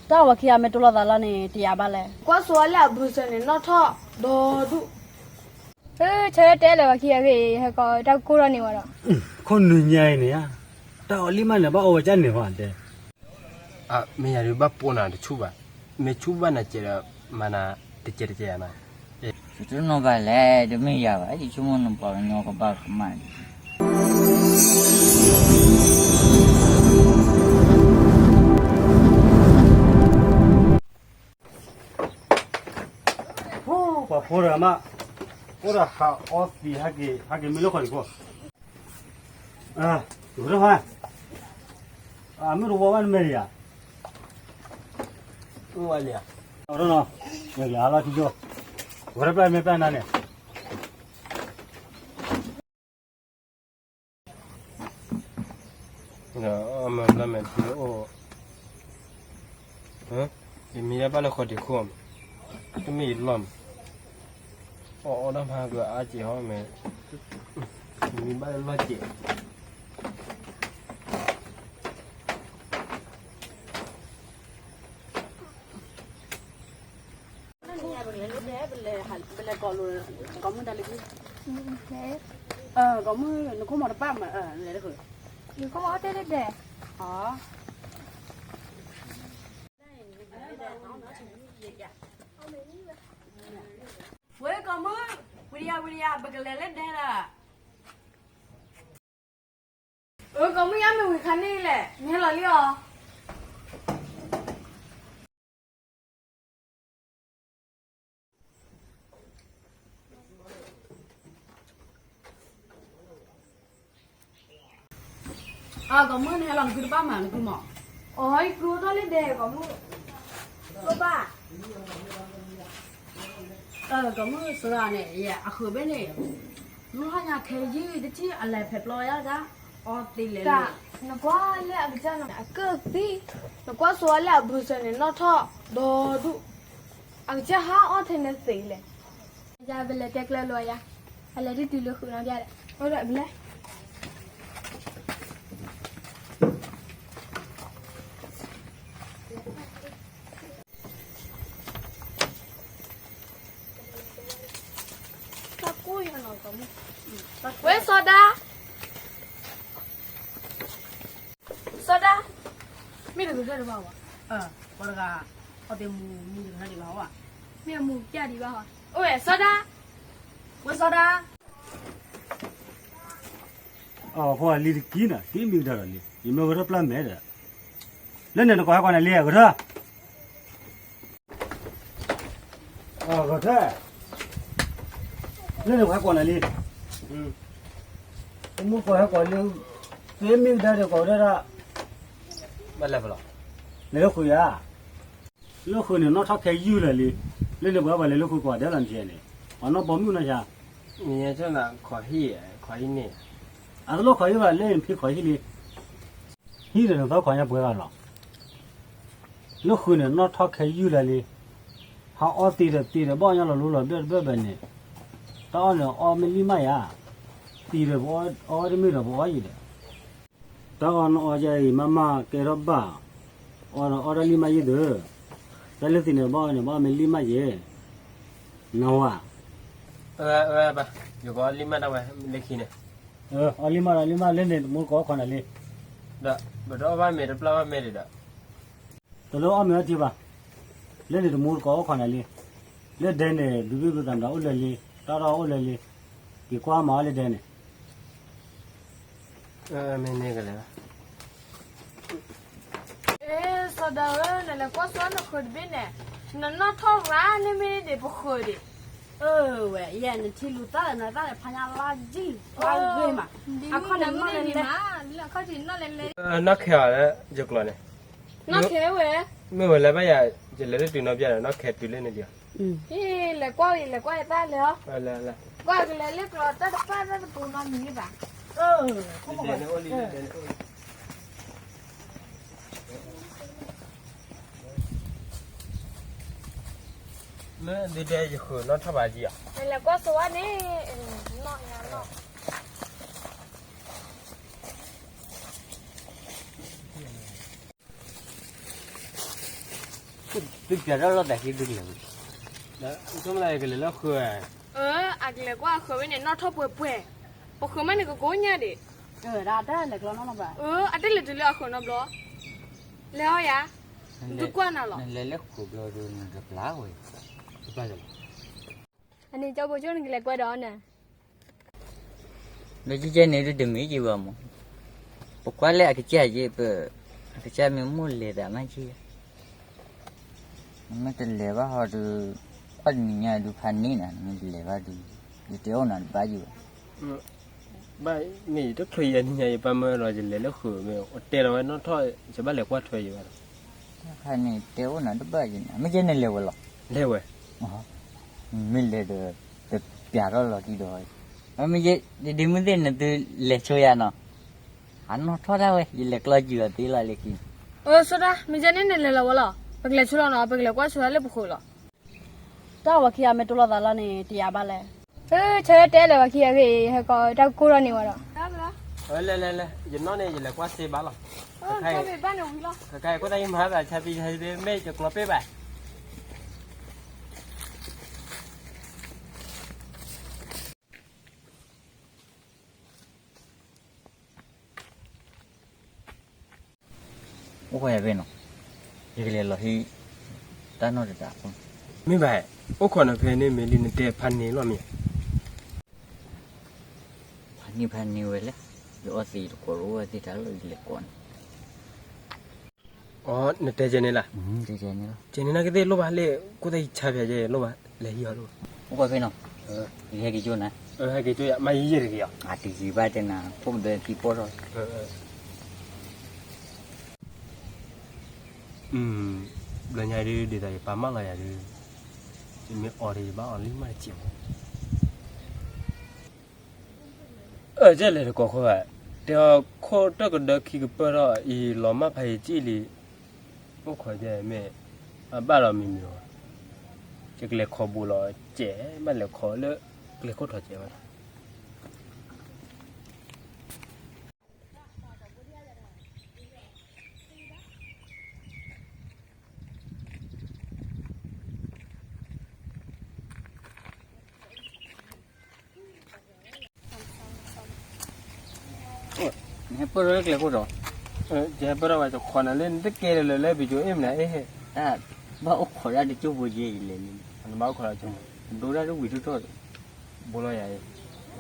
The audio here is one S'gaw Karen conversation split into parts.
တၢ်ဝဲခံဂၤမ့ၢ်တိၢ်လိာ်သးလီၤန့ၣ် တယၤဘၣ်လဲၣ်. ကွၢ်ဆိဝဲလၢအဘုစၢၤန့ၣ် နီၣ်ထီၣ်ဒီဒူၣ်. ဟၢ ဆၢတဲလဲၣ်ဝဲခံဂၤဂ့ၤ ဟဲကီးတၢ်ကိၢ်ထီၣ်န့ၢ်ဝဲဒီး. ခိၣ်နူညါအံၤန့ၣ်ဧါ, တၢ်အီၣ်လံမးန့ၣ် ဘၣ်အီၣ်ဝဲကၢ်န့ၣ်ဟီတဲ. မ့ၢ်ယၤဒုးဘၣ်ပိာ်နၤတဆူၣ်ဘၣ်, မ့ၢ်ဆူၣ်ဘၣ်နၤကဲးဒီး မၤနၤတကဲးတကဲးယၤနီၤ. တနီၢ်ဘၣ်လဲၣ် တမ့ၢ်ယၤဘၣ် ယဆိကမိၣ်နပှၤကညီကဘၣ်ကမၣ်န့ၣ် ပှၤဖိတဂၤမး, အိၣ်ဒီးဟးအီသံး ဟဲက့ၤမ့ၢ်လၢဃီၤဒံးခိၣ်, ကရၢၢ်ဟါ, မ့ၢ်တဝီဘၣ်နမဲာ်ယၤ, အီၤနီၤ, မ့ၢ်ကလဲၤဟးလီၤထံကၠိ, ဝဲတပျၢ်မ့ၢ်ပျၢ်နၤန့ၣ် အမၤဘျါမဲာ်တဖုအိၣ်, ယမံၤဒၣ်ဘၣ်လၢဃီၤဒံးခိၣ်အီၤ, တမ့ၢ်ယလီၢ်မး, အီၣ်အီၣ်ဒၣ်မၤကအါကဲးဟီမဲာ်, ယမံၤဘၣ်လၢလီၢ်ကဲး ပလဲၤကိးလိာ် ကိးမုၣ်တၢ်လၢခံ, ကိးမုၣ် နခိၣ်မီၤတပၣ်မး လဲၤတဃုာ်, နခိၣ်မီၤတဲလၢဒဲး, ဝဲကိးမုၣ်, ဝံၤဒီးယၤ ဝံၤဒီးယၤ ပကလဲၤလၢဒဲးလီၤ. အၢ ကိးမုၣ် ယါမ့ၢ်ဝံၤခါန့ၣ်လဲၣ် နဟဲလီၤလံအီၤ. အကိးမုၣ် နဟဲလီၤနကုတပၣ်မး နကုမီၤ, အိ ယကုအိၣ်ထီၣ်လၢဒဲး ကိးမုၣ်, ကိးပၣ် ကိးမုၣ် စရၤန့ၣ် ယအဃုာ်ဘ့ၣ်န့ၣ်, မုၢ်ဟါညါခဲယုၢ်တထံၣ် အလဲၤဖဲးပျီယါတဂၤ, အီသံးလဲၤ, နကွၢ်လၢအကစၢ်နီၤ အကၢၣ်သံ, နကွၢ်ဆိဝဲလၢအဘုစၢၤန့ၣ် နီၣ်ထီၣ်ဒီဒူၣ်, အကစၢ်ဟါအီၣ်ထဲန့ၣ်သံးလဲၣ်. ယၤပလဲၤတဲကျၢၤလိာ်ယၤ, အလဲၤတတုၤလၢဃုာ်နီၤဒ်လဲၣ်, အိၣ်ဒီးပလဲၤ ဝဲစီၤဒၤ, စီၤဒၤ, မ့ၢ်တဂ့ၤထၢၣ်ဒံးဘၣ်ဝဲ, ပှၤတဂၤ, အီၣ်တ့ၢ်မူ မ့ၢ်တဂ့ၤထၢၣ်ဒံးဘၣ်ဝဲ, မ့ၢ်အမူပျၢ်ဒံးဘၣ်ဝဲ, အိၣ်ဝဲစီၤဒၤ, ဝဲစီၤဒၤ အဖိအလံၤတကံနီၤ တမံၤကတၢၢ်ဒီးလံ, ယမ့ၢ်ဂဲၤထၢၣ်ပျၢ်မဲာ်ဒီး, လၢန့ၣ်နကိးဟဲကိးနၤလံ ဂဲၤထၢၣ်, ဂဲၤထၢၣ်, လၢန့ၣ်ကိးဟဲကိးနၤလံ, မ့ၢ်ကိးဟဲကိးလံ, တမံၤကတၢၢ်ဒီးကိးဝဲဒၣ်, ဘၣ်လဲၤဖဲလဲၣ်, လဲၤလၢဃုာ်ယၤ လၢဃုာ်န့ၣ် နီၣ်ထီၣ်ခဲယုၢ်လၢာ်လံ, လၢန့ၣ်ပှၤဘၣ်လဲၤလၢဃုာ်ကိးဂၤဒဲးလီၤန့ၣ်, ပှၤနီၢ်ဘီမုၢ်နီၢ်ယၤ, မ့ၢ်ယဲၢ်န့ၣ်, အတလိၣ်ခိးဟံၣ်ဘၣ် လၢနဖံးခိးဟံၣ်လံ, ဟံၣ်ဒီးနသီခိးညါပှဲၤဂၤလီၤ, လၢဃုာ်န့ၣ် နီၣ်ထီၣ်ခဲယုၢ်လၢာ်လံ, ဟးအီသံးဒီးသံးဒီးဘီၣ်ညါလီၤလူလီၤဘျၢၣ်တဘျၢၣ်ဘၣ်န့ၣ်, တၢ်အီၣ်န့ၣ်အီမ့ၢ်လံၢ်မးယၤ, သံးဒီးပအီတမ့ၢ်ဒီးပအီယံၤဒီး တၢ်အီၣ်နအီယဲအံၤ မ့ၢ်မ့ၢ်ကဲထီၣ်ဘၣ်, အီဒီးအီတၢ်လံၢ်မးယံၤသု, တၢ်လၢသံးန့ၣ်ဘီၣ်န့ၣ် ဘီၣ်မ့ၢ်လံၢ်မးယဲ, နဝၤ, ယကအီလံၢ်မးတၢ်ဝဲလၢခံန့ၣ်, အီလံၢ်မးဒီးလံၢ်မး လၢန့ၣ်တမူတကိးအိၣ်ခိးနၤလံ, ဒီးပတအီၣ်ဘၣ်မ့ၤတပျၢ်ဘၣ်မ့ၤဒံးဒီး, တလိၣ်အီၣ်မ့ၤအီထံဘၣ်, လၢန့ၣ်တမူတကိးအိၣ်ခိးနၤလံ, လၢဒဲန့ၣ် ဘုဘံၣ်ဘုသးမတၤအိၣ်လၢာ်လံ, တၢ်ထီၣ်အိၣ်လၢာ်လံ, က့ၤကွၢ်မၤအီၣ်လၢဒဲန့ၣ် မ့ၢ်န့ၣ်ကလဲၤ, စီၤဒၤဧၢ နလဲၤကွၢ်ဆိနဃုာ်တဘ့ၣ်န့ၣ်, နနီၣ်ထီၣ်ရၤန့ၣ်မ့ၢ်ဒံးပဃုာ်ဒံး, အဝဲ ယဲနထံလူၤသၣ်လၢနသၣ်လၢဖးညါလါကံၢ်, ကွၢ်ဂ့ၤမး, အခီၣ်ထံးနီၣ်လဲၤလဲၤ, နီၣ်ခဲအီၤလၢယကျိၤန့ၣ်, နီၣ်ခဲဝဲ, မ့ၢ်ဝဲလၢဘၣ်ယၤ, ယလဲၤလၢတုၤနီၣ်ဘၣ်ဒီး နီၣ်ခဲတုၤလၢန့ၣ်ဒံး, လဲၤကွၢ်အံၤ လဲၤကွၢ်ယသၣ်လဲၤအီၤ, ကွၢ်ကလဲၤလၢကျိၤတၢ်တပၣ်တၢ်တပူၤနီတမံၤဘၣ်, မ့ၢ်ဒ်ယဃုာ်နီၣ်ထီၣ်ဘၣ်ကံၢ်အီၤ, လဲၤကွၢ်ဆိဝဲန့ၣ်, နီၣ်ညါနီၣ်. သုပျးထီၣ်လီၤသးခံသုကလဲၤဝဲ, ကလဲၤလၢဃုာ်, အကလဲၤကွၢ်အဃုာ်ဝဲန့ၣ် နီၣ်ထီၣ်ပှဲၤပှဲၤ, ပဃုာ်မးန့ၣ်ကကိးညါဒံး, အတလဲၤတုၤလၢအဃုာ်နီတဘျီ, လဲၤအီၤယၤ, သုကွၢ်နၤလီၤ, နလဲၤလၢဃုာ်ဘျီဒီးနကပျးဝဲ, အန့ၣ်ကၠီဘိကၠိနကလဲၤကွၢ်ဒီးအီၤန့ၣ် ဒီးကဲကဲန့ၣ်ဒုးတမ့ၢ်က့ၤဘၣ်မး, ပကွၢ်လၢအကစၢ်ယဲၢ်ပ, အကစၢ်မ့ၢ်မိၣ်လဲၤသးမးက့ၤ, နမ့ၢ်တလဲၤဘၣ်ဟီဒီး, ကွၢ်တနံၤညါဒုးဖးန့ၢ်နၤ နမ့ၢ်တလဲၤဘၣ်ဒီး, ယတဲအိၣ်နၤတဘၣ်ယံၤဘၣ်, ဘၣ်မ့ၢ်ယတချုးယဲၢ်နံၤညါ ယပၢ်မၢဒီးယလဲၤလၢဃုာ်မ့ၢ် တဲလီၤဝဲနီၣ်ထီၣ် ယဘၣ်လဲၤကွၢ်ထွဲယံၤဘၣ်ဒီး, တၢ်ခါန့ၣ်တဲအိၣ်နၤတဘၣ်ယံၤနၤ မ့ၢ်ကဲနလဲၤဝဲလီၤ, လဲၤဝဲ, မ့ၢ်လဲၤဒီး, တပျးထီၣ်လီၤတံၢ်ဒီး, မ့ၢ်ယဲ, ဒ်မုၢ်သ့ၣ်နသုလဲၤဆိယၤနီၤ, အနီၣ်ထီၣ်ဒၣ်ဝဲ ယလဲၤကျီကံၤအီၤသ့လီၤလၢခံ, အၢ ဆိဒၣ် မ့ၢ်ကဲန့ၣ်နလဲၤလီၤဝဲလီၤ, ပကလဲၤဆိလီၤနီၤ ပကလဲၤကွၢ်ဆိလၢပဃုာ်လီၤ, တၢ်ဝၤခံဂၤမ့ၢ်တိၢ်လီၤသးလီၤန့ၣ် တယၤဘၣ်လဲၣ်, အၢ ဆၢတဲလဲၤဝၤခံဂၤဂ့ၤ ဟဲကီးတၢ်ကိၢ်ထီၣ်န့ၢ်ဝဲဒီး, ယနီၣ်န့ၣ် ယလဲၤကွၢ်စ့ဘၣ်လီၤ, ခဲခါအံၤကွၢ်သးယမၤသးဆါသံဆါသ့ မ့ၢ်ယကျီပ့ၢ်ဘၣ် အိၣ်ခိးယၤဖဲနီၤ, ယကလဲၤလီၤဟံး, တၢ်နီၣ်တတးအဃိ, မ့ၢ်ဘၣ်, အိၣ်ခိးနၤဖဲန့ၣ်မ့ၢ်လံနတဲဖးန့ၢ်လီၤမ့ၢ်ဧါ, ဖးန့ၢ်ဖးန့ၢ်ဝဲလဲၣ်, ယအီသံးတကိးတအိၣ်ဝဲသ့ၣ်တၢ်လီၤ ယလဲၤကိးန့ၣ် အ နတဲကဲန့ၣ်လၢ, ကဲန့ၣ်နကသ့ၣ်လိၣ်ဘၣ်လၢ ကိၣ်သၣ်ယဆါဖဲကဲလိၣ်ဘၣ် လဲၤဟံးအီၤလိၣ်ဘၣ်, အိၣ်ခိးဖဲနီၤ, ယဟဲက့ၤကၠိနၤ, ဟဲက့ၤကၠိယၤ မၤယံာ်ယံာ်တဂ့ၤအီၤ, အတယံာ်ဘၣ်တဲနၤ ဖိကဒၢခံပီၢ်ထီၣ် ဘျီညါဒုး ဒ်သိးယပာ်မၢ်လီၤယၤဒုး, ယမ့ၢ်အီၤဒီးယဘၣ်အီၤလံမးတစဲးမး, အၢ ကဲလဲၣ်တကိးခိၣ်ဘၣ်, တဲအီၤခိၣ်တၢ်ကဒၢခံကပၢၢ်ထီၣ် ယလီၤမၢ်ဖးယစံၣ်လံ, အိၣ်ခိးကဲမ့ၢ်, အဘၣ်လီၤမံၤမံၤအီၤ, ယကလဲၤခိးဘူးလီၤကဲ, ဘၣ်လဲၤခိးလၢကျဲခိၣ်ထီၣ်ကဲဘၣ် နဟဲပၢၢ်ထီၣ်လၢကျဲခိၣ်ထီၣ်, ယဟဲပၢၢ်ထီၣ်ဝဲတခီနၤလၢနတကဲလၢၤလၢပယိၤအ့ၣ်မနုၤအ့ၣ်, ဘၣ်အိၣ်ခိးဒၣ်တကၠိဖိကဲအံၤလဲၣ်, ဘၣ်အိၣ်ခိးဒၣ်ကၠိ, ဒိတၢ်တဝံၤထီၣ်ထီၣ်, ဘိလီၤယၤအံၤ, ဘိ,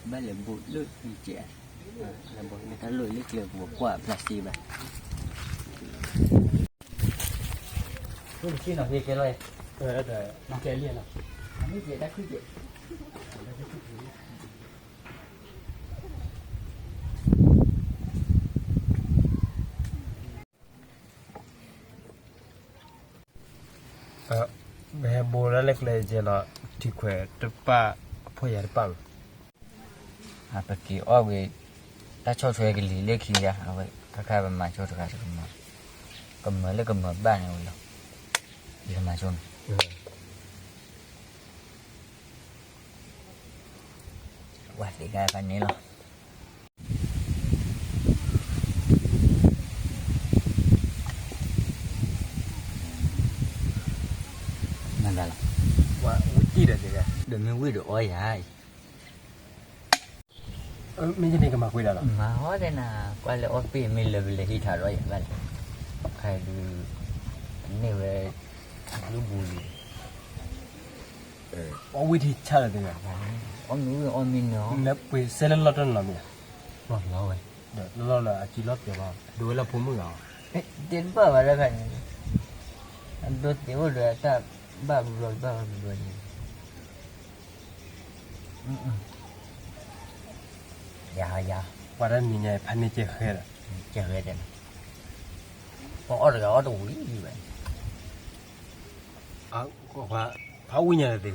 ဘၣ်လဲၤဘိလၢနကဲ, တၢ်လိၣ်လၢကျဲပူၤကွၢ်ဖျါစ့ဘၣ် မ့ၢ်တဆ့ၣ်နီၤဖဲကဲလီၤ, ကဲလံနီၤ, မ့ၢ်ကဲတၢ်ခုၣ်ကဲ, ပဟဲဘိလၢကျဲကဲလီၤ, ထံခွဲးတပၣ်, အဖိယာ်တပၣ်လီၤ. ပက့ၤအီၣ်ဝံၤ, တၢ်ဆီၣ်ထွဲကလံၤလၢခံယါ, အဝဲခါခါပမၤဆိတဂၤတကမၤ, ကမၢလၢကမၢဘၣ်န့ၣ်ဝဲလီၤ, ယကမၤဆိန့ၣ်, ဝဲသ့ၣ်ခါဖးန့ၣ်လီၤ. မ့ၢ်ဘၣ်လီၤ, ဝံၣ်တံၢ်ဒီး, ဒီးမ့ၢ်ဝံၣ်ဒီးအီယၤအံၤ, မ့ၢ်ယန့ၣ်ကမၤကွံာ်ဒၣ်လီၤ, မၤဟီဒဲးနၤ, ကွၢ်လၢအီၣ်ပ့ၢ်မ့ၢ်လၢပလဲၤဟံးထီၣ်ဒီးယၤဘၣ်လဲၣ်, ခါဒုး, န့ၢ်ဝဲ, ဘျုးဘူးလံ အီၣ်ဝံၣ်ထံဆၣ်လၢတဂၤ, အီၣ်မ့ၢ်ဝံၣ်အီၣ်မ့ၢ်နၢၤ, လၢပှ့ၤစဲလၢလီၢ်တနီၤမ့ၢ်ဧါ, လီၤဝဲ, ဒီးလီၢ်လၢအစုလီၢ်ပျဲၤလီၤ ဒိဝဲလၢဖိမုၣ်ဂၤ, တဲတဘၣ်ဘၣ်တခါန့ၣ်, အဒိသ့ၣ်အိၣ်ဒီးတၢ်ဘၣ်ဘျီဘၣ်ဘျီန့ၣ် ယၤယၤ, ပှၤတၢ်နံၤညါဖးန့ၢ်ကဲဃဲဒီး, ကဲဃဲဒီး, ပှၤအီၣ်တဂၤအီၣ်တဝံၤဘၣ်, ဖးဝံၣ်ညါလၢသ့ၣ်ဂၤ,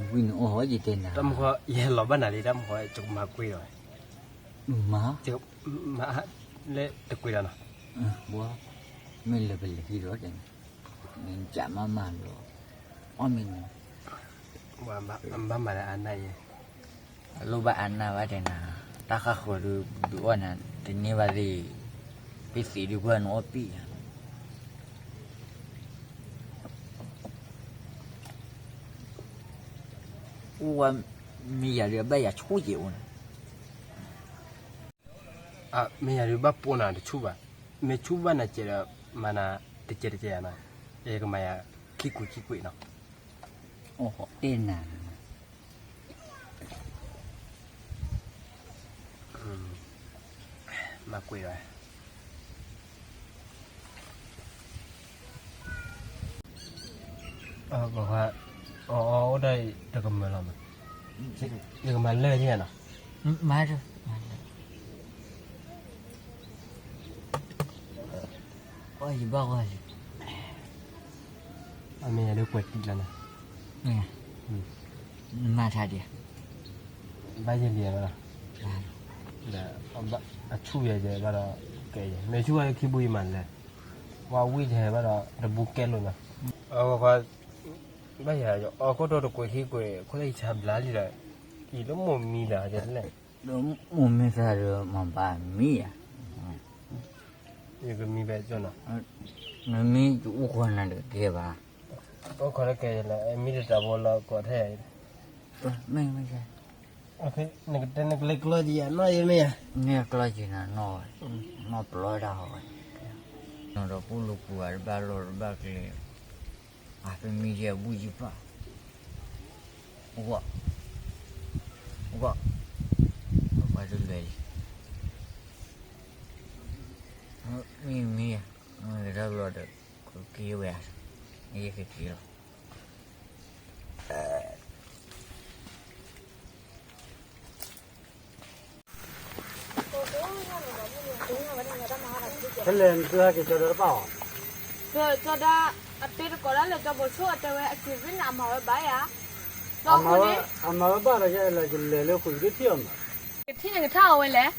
ဝံၣ်န့ၣ်အီၣ်ဟီယတဲနၤ, တၢ်မဃီယဟဲလီၤဘၣ်နၤလံ တၢ်မဃီယကမၤကွံာ်ဒီး, မၤ, လၢတကွံာ်ဒီးနီၤ, ဘၣ်, မ့ၢ်လၢပလဲၤဟံးဒီးတဲနၤ, မ့ၢ်ကးမးမးလီၤ, အီၣ်မ့ၢ်နၢၤ, ဘၣ်အနၢ်ယဲ, အလိၣ်ဘၣ်အနၢ်ဘၣ်တဲနၤ, တၢ်ဃၣ်ဃၢၤဒုးဒုးအီၣ်နၤ, တန့ၢ်ဘၣ်သ့ၣ်, ပ့ၢ်သံးဒုးကွၢ်နအီၣ်ပံၣ်ယၤ, မ့ၢ်ယၤဒုးဘၣ်ယၤဆူၣ်ယဲၢ်အိၣ်န့ၣ်, မ့ၢ်ယၤဒုးဘၣ်ပိာ်နၤတဆူၣ်ဘၣ်, မ့ၢ်ဆူၣ်ဘၣ်နၤစဲးဒီး မၤနၤတကဲးတကဲးယၤနီၤ, ယကမၤယၤခံကွံာ်ခံကွံာ်နီၤ, အိၣ်ဃီတ့ၢ်နၤ မၤကွံာ်လီၤ, အိၣ်ဒီးတကမၢလီၤမး, ယကမၤလၢယဲၢ်နီၤ, မၤ, မၤလၢ, ကွၢ်ယဘၣ်ကွၢ်ယ, အမ့ၢ်ယၤဒုးကွဲးတံၢ်လီၤနီၤ, နမၤထါဒံး, ဘၣ်ယဲၢ်လံဘၣ်လီၤ, ဒီးအဆူၣ်ယဲၢ်ယဲၢ်ဘၣ်ဒီး, ကဲယဲၢ် မ့ၢ်ဆူၣ်ဝဲခံဘူယမၤလဲၣ်, ဝါဝံၣ်ယဲၢ်ဘၣ်ဒီး တဘူကဲလိာ်နီၤ, ဘၣ်ယၤ ယအီၣ်ခိၣ်တီတကွဲးခံကွဲး ခိၣ်လၢယဆါဘျါလံဒီး, အံၤလၢမိၢ်မံလၢယဲၢ်လဲၣ်, မိၢ်မံသးဒီးမၤဘၣ်မံယၤ, ယကမံဘၣ်ကၠီနီၤ, နမံအူခွါနၤတကဲဘၣ်, အိၣ်ခိးလၢကဲယဲၢ်လီၤ မံတတၢ်ဘီလီၤကိးထဲယၤ, မ့ၢ်မ့ၢ်, နကတဲနကလဲၤကျီက့ၤယၤနီၢ်ယဲၢ်မ့ၢ်ဧါ, မ့ၢ်ကျီက့ၤနၤနီၢ်ဝဲ, နီၢ်ပျီတၢ်ဟီဝဲ, နီၢ်ဒီးပူၤလူၤပူၤဂၤတဘၣ်လီၢ်တဘၣ်ကျဲ, အပမံယဲၢ်ဘူယပၢ်, ဝဲ, ဝဲ, ပှၤတလဲၤလံ, မံမံ, မ့ၢ်ကတၢၢ်ဘျီဒီး, ကက့ၤဝဲ, ယကက့ၤလီၤ. ဖဲလဲၣ်နသုဟဲက့ၤကၠီဒီးတပၣ်အီၤ, ကၠီဒီးအတဲတကိးဒၣ်လဲာ် ကၠီဘိးဆိၣ်အတဲဝဲအက့ၤဖဲန့ၣ် အမၤဝဲဘၣ်ယၤ, အမၤဝဲဘၣ်ဒီးယဲလဲၤကလဲၤလၢဃုာ်ယတထံၣ်အီၤမး, ကထံၣ်န့ၣ်ကထါအီၤဝဲလဲၣ်,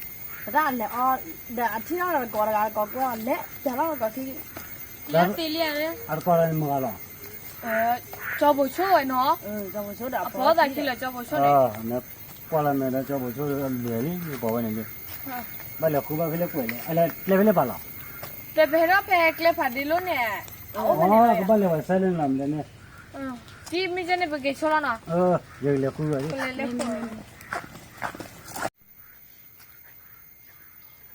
ပတၢ်လဲၤအီၤ, ဒီးအထံၣ်ထီၣ်ဒီးတကိးတဂၤတကိးကွဲအီၤလဲၤ, ပျးထီၣ်တကိးခံ, လၢသ့လံဧါ, အတကိးဒီးန့ၣ်မုၢ်ဂၤလီၤ ကၠီဘိးဆိၣ်ဝဲနီၤ, အဖီသးခံလၢကၠီဘိးဆိၣ်န့ၣ်, ကွၢ်လီၤမဲာ်ဒီးကၠီဘိးဆိၣ်လဲၤလံ ပှၤဝဲန့ၣ်လံ, ဘၣ်လဲၤဃုဘၣ်ဖဲလဲၣ်ကွဲးလဲၣ်, အလဲၤကျဲဖဲလဲၣ်ပာ်လီၤ, ကျဲဖဲဟဲထီၣ်ဖဲကျဲဖးဒ့လိၤန့ၣ်, အအိၣ်ဖဲန့ၣ်, ကဘၣ်လဲၤဝဲဆဲလၢနလီၤမလဲၣ်န့ၣ်, တံၤမ့ၢ်ကဲန့ၣ် ပက့ၤဆိလီၤနီၤ, ယကလဲၤဃုဝဲ, လဲၤလဲၤဃုဝဲ,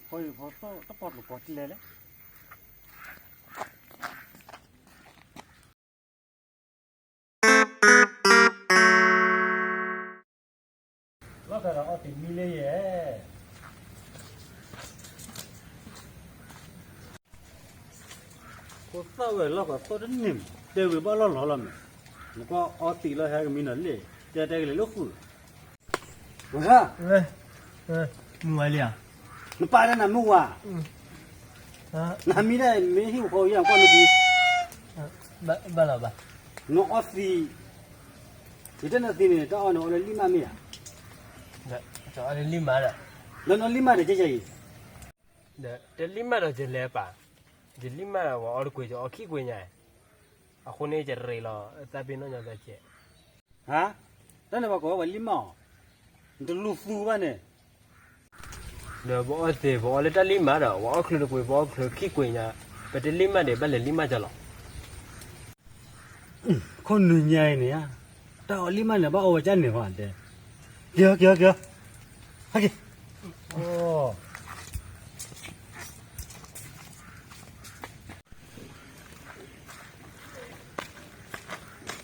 ဖီတပီၢ်တပီၢ်တလဲၣ်လဲၣ် လီၤဃးဒီးအီသံးမံလၢယဲၢ်, ဖိသၣ်ဝဲလီၤဃးသီၣ်တန့ၢ်မး တဲဝံၤဘၣ်လီၢ်လီၤလီၤမး, နကွၢ်အီသံးလီၤဟဲကမံနီၤလ့ၣ်, တဲတဲကလဲၤလၢဃုာ် ဝဲ, မုၢ်ဝါလံဧါ, နပာ်တၢ်နၤမုၢ်ဝါ, နမံဒၣ်မ့ၢ်ဟံၣ်ဖိဃီယၤကွၢ်မ့ၢ်ဒံး, ဘၣ်လီၤဘၣ်, နအီသံး, ယတဲနသံးန့ၣ် တၢ်အီၣ်န့ၣ်အီလၢလံၢ်မးမ့ၢ်ဧါ, လၢနအီလံၢ်မးဒီး, လၢနအီလံၢ်မးဒီးကဲယၤအံၤ ဒီးတလံၢ်မးဒီးယလဲၤပာ်, ယလံၢ်မးဒီးပှၤအီတကွံာ် ယအီခံကွံာ်ညါ, အဃိန့ၣ်ယတရ့းလီၤ သးပ့ၤနီၣ်ညီသးကဲး, ဟါ, တၢ်န့ၣ်ပှၤကိးဝဲပှၤလံၢ်မးအီၤ, နတလူၤသူဘၣ်န့ၣ်, ဒီးပအီသ့ၣ် ပအီလၢတၢ်လံၢ်မးဒီး ပှၤအီချုးတကွံာ် ပအီချုးခံကွံာ်ညါ, ပတလံၢ်မးဒီး ဘၣ်လဲၤလံၢ်မးကလီၤ. ခိၣ်နူာ်ညါအံၤန့ၣ်ဧါ, တၢ်အီလံၢ်မးန့ၣ် ဘၣ်အီဝဲကၢ်န့ၣ်ဟီတဲ, က့ၤအီၤ က့ၤအီၤ က့ၤအီၤ, ဟဲက့ၤ,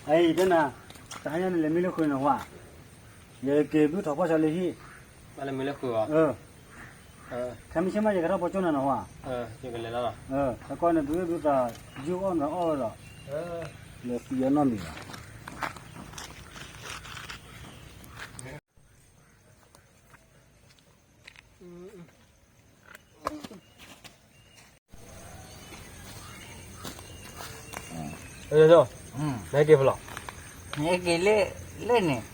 အံၤတဲနၤ, တဟါညါန့ၣ် လဲၤမံလၢဃုာ်န့ၣ်ဟီ, ယက့ၤဘုထီၣ်ပှၢ်ဆါလၢဟံၣ်, ဘၣ်လဲၤမံလၢဃုာ်အီၤ, ခဲမုၢ်ဆ့ၣ်မး ယကထီၣ်ပှၢ်ကၠိနၤနဟီ, ယကလဲၤလီၤ, တကီန့ၣ် ဒုးဘုသးယုၢ်အီၣ်နၤအီၣ်ဝဲဒီး, လဲၤသံအီၣ်နီတမံၤဘၣ်. နဟဲက့ၤဖဲလဲၣ်, နဟဲက့ၤလၢန့ၣ်,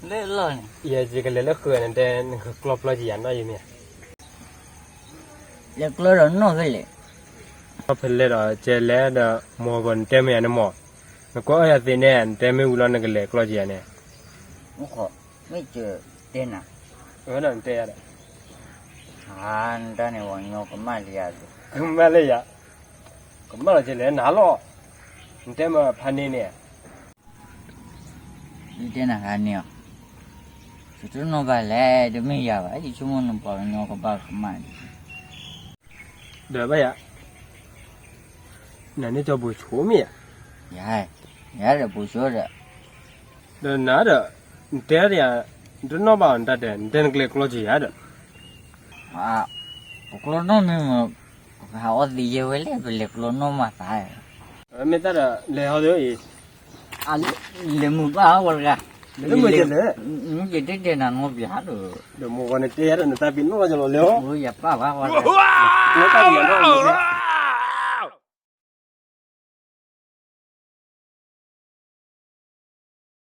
လၢလီၢ်န့ၣ်, ယကလဲၤလၢဃုာ်န့ၣ် တဲနကကျီပျီက့ၤယၤနီၢ်ယံၤမ့ၢ်ဧါ, လဲၤကျီဒီးနီၢ်ဖဲလဲၣ်, နီၢ်ဖဲလဲၣ်ဒီးကဲလဲၣ်ဒီး မိၢ်ကီးနတဲမ့ၢ်ယၤန့ၣ်မး, နကွၢ်အီၣ်ယၤသ့န့ၣ် နတဲမ့ၢ်ဝံၤလီၤ နကလဲၤကျီက့ၤယၤန့ၣ်, မ့ၢ်တဲနၤ, ဝဲဒီးနတဲယၤဒီး, နတၢ်န့ၣ် ပှၤကညီကမၣ်လၢယၤ, ကမၣ်လၢယၤ, ကမၣ်လီၤကလဲၣ်နၤလီၤ, နတဲမ့ၢ်ဖးန့ၣ်န့ၣ် ယတဲနၤခါန့ၣ်အီၤ, ယတနီၣ်ဘၣ်လဲၣ်, တမ့ၢ်ယၤဘၣ်, ယဆိကမိၣ်နပှၤကညီကဘၣ်ကမၣ်န့ၣ်, ဒီးဘၣ်ယၤ, နန့ၢ်ကၠီဘိဆိမ့ၢ်ဧါ, ယၤ, ယၤဒီးဘိဆိဒီး, ဒီးနၤဒီး, နတဲဒ်ယၤ, နတနီၣ်ဘၣ်အီၤနတၢ်တဲ, နတဲနကျဲၤကျီက့ၤယၤဒီး, ပကျီနီၣ်မ့ၢ်မ့ၢ်, ပဟးအီသံးယဲဝဲလဲၣ်, ပလဲၤကျီနီၣ်မၤသး, မ့ၢ်တၢ်ဒီးလဲၤဟီဒီးအံၤ, လဲၤမုာ်ဘၣ်ဝဲတဂၤ, လဲၤမုာ်ကလဲၣ်, မ့ၢ်ယတဲတဲနၤနီၢ်ပျၢ်ဒီး, ဒီးမိၢ်ဂီၤနတဲယၤဒီးနတၢ်ပ့ၤနီၣ်ကလီၤလဲၣ်, ယပၢ်ဘၣ်ဝဲတဂၤ, လၢတၢ်ပ့ၤနီၣ်